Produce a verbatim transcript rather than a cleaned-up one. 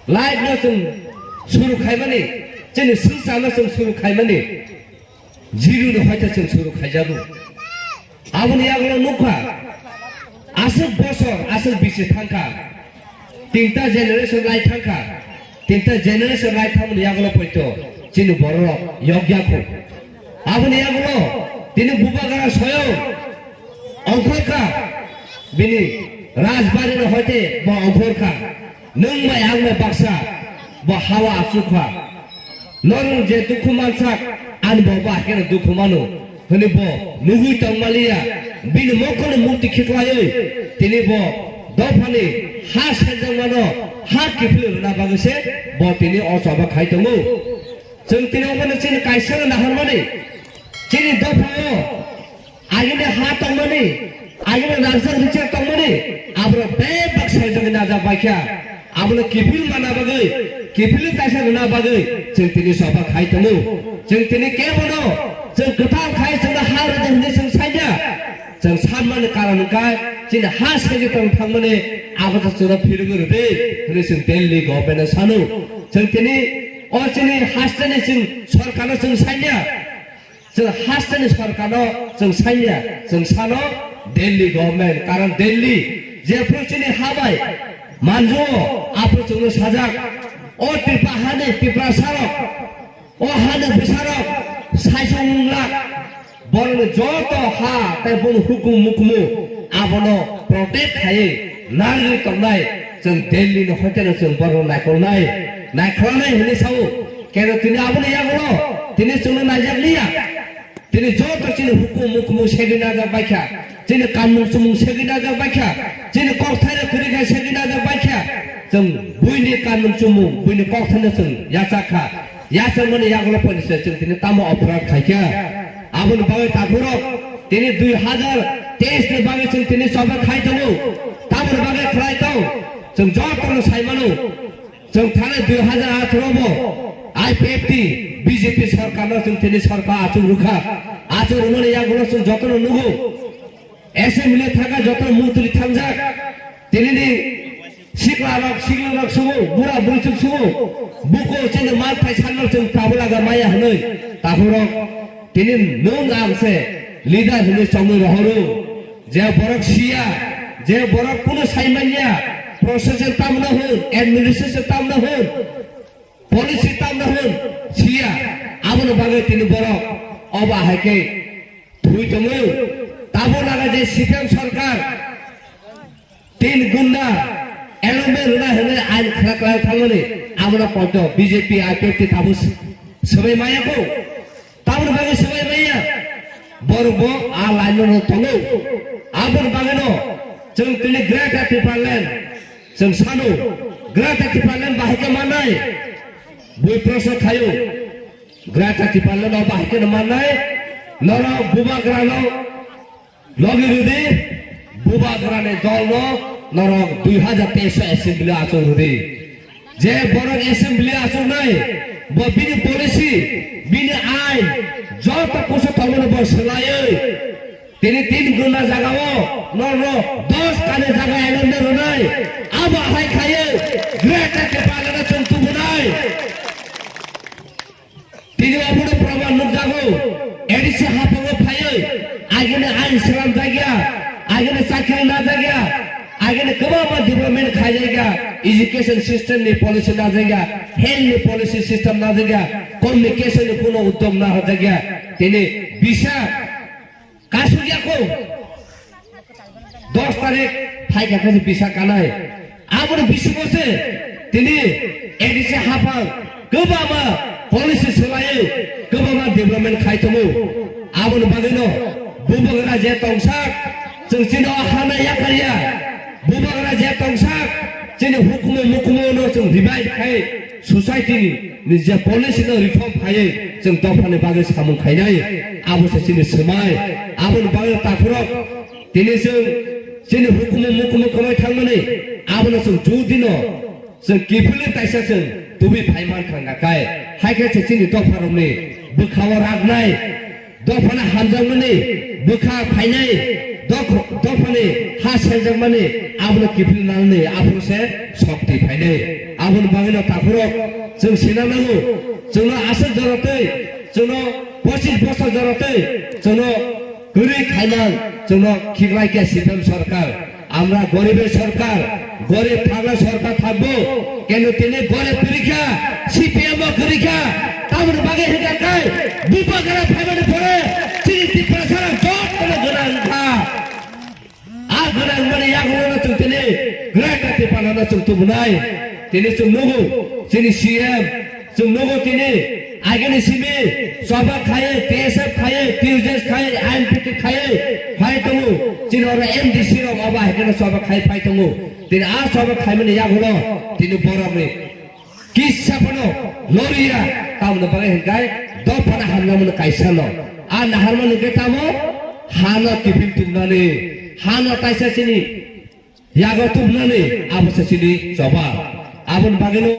Life no chwng suru khaimani, chini swngcharno chwng suru khaimani, zero ni hoite chwng suru khaijago. Aboni yagulo nukha, aswk bosor, aswk bisi thangkha, tinta generation lai thangkha, tinta generation lai thangmani yagulo poito chini bororok yokya kho. Aboni yagulo tini bubagra soyong ongkhorkha, bini rajbari no hoite bo ongkhorkha. Nwng bai ang bai baksa bo hawa achukha. Norok je dukhu mansak, ani bo ba khe dukhu mano hwnwi bo nugwi tongmaliya. Bini mokol murti khiklaiwi tini bo dophani ha serjakmano ha kiphil rwna bagwi se bo tini o choba khai tongo. Chwng tini obono chini kaisa naharmani, chini dophao agini ha tongmani, agini rangchak richak tongmani, aborok bebak saijagwi najak baikha. Abono kiphil mana bagwi, kiphil kaisa rwna bagwi chwng tini soba khai tongo. Chwng tini kebono chwng kwtal khai chwngno ha rwdi hwnwi chwng sanya. Chwng sanmani karon wngkha chini ha saijagwi tong thangmani, abo chwngno phirigwi rwdi hwnwi chwng Delhi government-no sano. Chwng tini o chini hasteni chwng sorkarno chwng sanya. Chwng hasteni sorkarno chwng sanya, chwng sano Delhi government, karon Delhi jephru chini ha bai manjuo, aphru chwngno sajak. O Tripura hani Tiprasarok, o hani bwsarok saisong wngla, borokni joto ha tei boni hukumu mukumu abono protect khaiwi narwgwi tongnai. Chwng Delhi ni hotel-o chwng borok naikolnai, naikholnai hwnwi sao. Keno tini aboni yagulo tini chwngno naijak liya. Tini joto chini hukum mukumu segwi najak baikha, chini kanmung chumung segwi najak baikha, chini kokthairok kwrwi khe segwi najak baikha. Chwng buini kanmung chumung, buini kokthaino chwng yachak kha. Yachakmani yagulo poinise chwng tini tamo oporadh khaikha. Aboni bagwi takhurok tini dui hazar teis ni bagwi chwng tini choba khai tongo. Tamoni bagwi khlai tong, chwng jotono sai mano. Chwng thani dui hazar atharo bo I P F T B J P sorkarno chwng tini sorkar achuk rwkha. Achuk rwmani yagulo chwng jotono nugo. Assembly thangkha jotono mantri thangjak. Tinini sikla rok, sikla rok sugo, bura buri chuk sugo. Buko chini mal thai sanno chwng tabulaga maya hwnwi. Takhurok tini nwng ang se leader hwnwi chongwi rohoro. Je borok siya, je borok kunu sai manya, procession tamno hwn, administration tamno hwn, policy tamno hwn, siya, aboni bagwi tini borok obo hai khe thwi tongo. Tabo laga je C P M sorkar tin gunda elome rwna hwnwi ain khwlak lai thangmani, abono poito B J P I P F T tabo swbai maya kho. Tamoni bagwi swbai maya, borok bo a line-o no tongo. Aboni bagwino chwng tini Greater Tipraland chwng sano, Greater Tipraland bahai khe mannai, bui prosno khaio, Greater Tipraland o bahai khe mannai, norok bubagrano logi rwdi, bubagrani dolno norok dui hazar teis assembly achuk rwdi. Je borok assembly achuknai, bo bini policy, bini ain, joto kusu tongmani bo swlaiwi. Tini tin guna jagao norno dos kani jaga elomde rwnai. Abo hai khaiwi Greater Tipraland-o chwng tubunai. Tini obono proman nukjago, A D C haphango phaiwi, agini ain swnamjakya, agini chakri najakya, agini kwbangma development khaijakya, education system ni policy najakya, health ni policy system najakya, communication ni kuno uddog najakya. Tini bisa kasuk ya kho. Dos tarik phai kha khe bisa kanai. Aboni bisingo se tini A D C haphang kwbangma policy swlaiwi kwbangma development khai tongo. Aboni bagwino bubagra je tongsak chwng chini o hana yakarya. Bubagra je tongsak chini hukumu mukumu no chwng revive khai society ni je policy no reform khaiwi chwng dophani bagwi samung khainai. Abo se chini swmai. Aboni bagwi takhurok Tini chwng chini hukumu mukumu kwmai thangmani, abono chwng judino chwng kiphilwi kaisa chwng tubui phai mankha hwnkha khe, hai khe se chini dopharokni bwkhao raknai, dophano hamjakmani bwkha phainai, doph-, dophani ha seljakmani abono kiphilwi nangnai, aphuru se shokti phainai. Aboni bagwino takhurok chwng sina nango, chwngno aswk jorotwi, chwngno pochis bosor jorotwi, chwngno kwrwi khaimang, chwngno khiklai khe C P M sorkar. Amra goriber sorkar, gorib thangna sorkar thangbo, keno tini gorib kwrwi kha, C P M o kwrwi kha, tamoni bagwi hwnkha khai, bubagra phaimani pore, chini Tiprasarok jotono gwnang wngkha. A gwnang mani yagulo no chwng tini Greater Tipraland no chwng tubunai. Tini chwng nugo chini C M, chwng nugo tini agini simi soba khaye, T S F khaye, T U J S khaye, I M P T khaye, phai tongo. Chini oro M D C rok oba hai kheno soba khai phai tongo. Tini a soba khaimani yagulo tini borok ni kisa phano loriya, tamoni bagwi hwnkhe dophano hamnamani kaisa no. A naharmani hwnkhe tamo hano kiphil tubnani, hano kaisa chini yago tubnani, abo se chini choba. Aboni bagwino